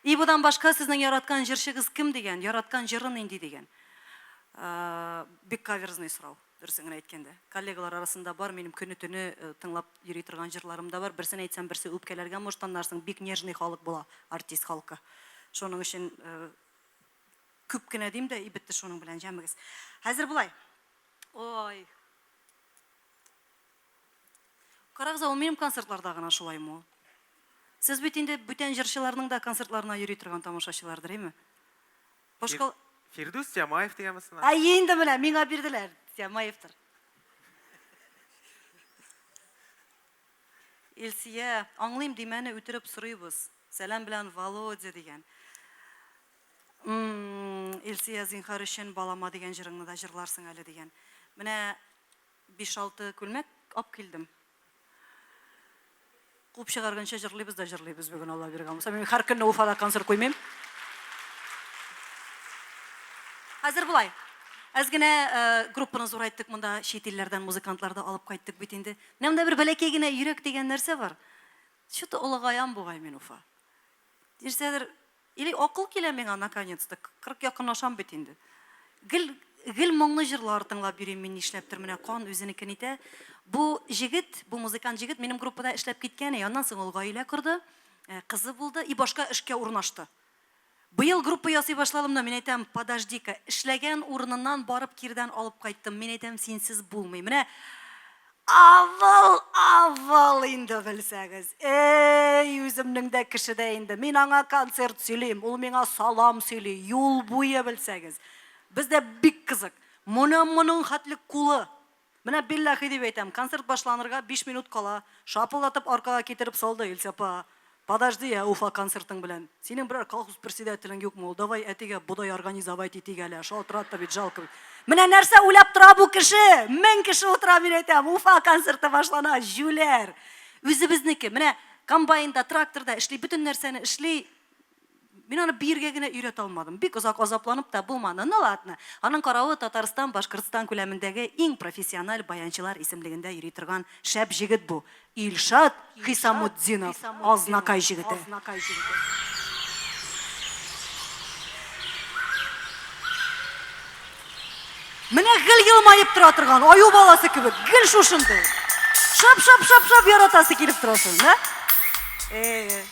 И будан башка сезнең яраткан җырчыгыз кем дигән, яраткан җыры нинди дигән. Бик каверзный сорау, дөресен генә әйткәндә. Коллегалар арасында бар, минем көне-төне тыңлап йөри торган җырларым да бар. Берсен әйтсәм, берсе үпкәләргә может аннарсың, бик нежный халык була артист халкы. Шуның өчен күп кенә дим дә, и бетте шуның белән, җәмегез. Хәзер болай. Ой. Карагыз, ул минем концертларда гына шулаймы ул? Сез бит инде бүтән җырчыларның да концертларына йөри торган тамашачылардыр, әйме? Башка Фирдүс Тямаев дигәнме соң? Әйе инде менә, миңа бирделәр. Тямаевтыр. Илсия, аңлыйм димәне үтереп сорыйбыз. Сәлам белән Володя дигән. Илсия, зинхар өчен балама дигән җырыңны да җырларсың әле дигән. Менә Биш-алты күлмәк ап килдем. Куып чыгарганча җырлыйбыз да җырлыйбыз бүген, Алла биргән булса. Мин һәр көнне Уфада концерт куймыйм. Хәзер болай. Әз генә э, группаны зурайттык монда, чит илләрдән музыкантлар да алып кайттык бит инде. Менә монда бер бәләкәй генә йөрәк дигән нәрсә бар. Что-то олыгаям бугай мин, Уфа. Нәрсәдер Или акыл килә миңа наконец-то, 40 якынлашам бит инде. Гел, гел моңлы җырлар тыңлап йөрим мин нишләптер, менә кан үзенекен итә. Бу җегет, бу музыкант җегет минем группада эшләп киткән, и аннан соң ул гаилә корды, кызы булды и башка эшкә урнашты. Быел группа ясый башладым да, мин әйтәм, подожди-ка, эшләгән урыныннан барып кирдән алып кайттым, мин әйтәм, синсез булмый. Менә Авыл, авыл инде белсәгез. Эй, үземнең дә кешедә инде. Мин аңа концерт сөйлим, ул миңа салам сөйли, юл буе белсәгез. Бездә бик кызык. Моны моның хәтле кулы. Менә билләхи дип әйтәм, концерт башланырга 5 минут кала, шапылдатып аркага китереп салды Илсә апа. Подожди, ә Уфа концертың белән. Синең берәр колхоз председателең юкмы ул? Давай әтигә бодай организовать итик әле. Шалтырат та бит, жалко бит. Менә нәрсә уйлап тора бу кеше? Мең кеше утыра, мин әйтәм. Уфа концерты башлана, җүләр. Үзебезнеке. Менә комбайнда, тракторда эшли, бөтен нәрсәне эшли. Мин аны биергә генә өйрәтә алмадым. Бик озак азапланып та булмады. Ну ладно. Аның каравы Татарстан, Башкортстан күләмендәге иң профессиональ баянчылар исемлегендә йөри торган шәп җегет бу. Илшат Хисамутдинов, Азнакай җегете. Менә гел елмаеп тора торган аю баласы кебек, гел шушындый. Шап-шап-шап-шап яратасы килеп тора шуны, да? Э.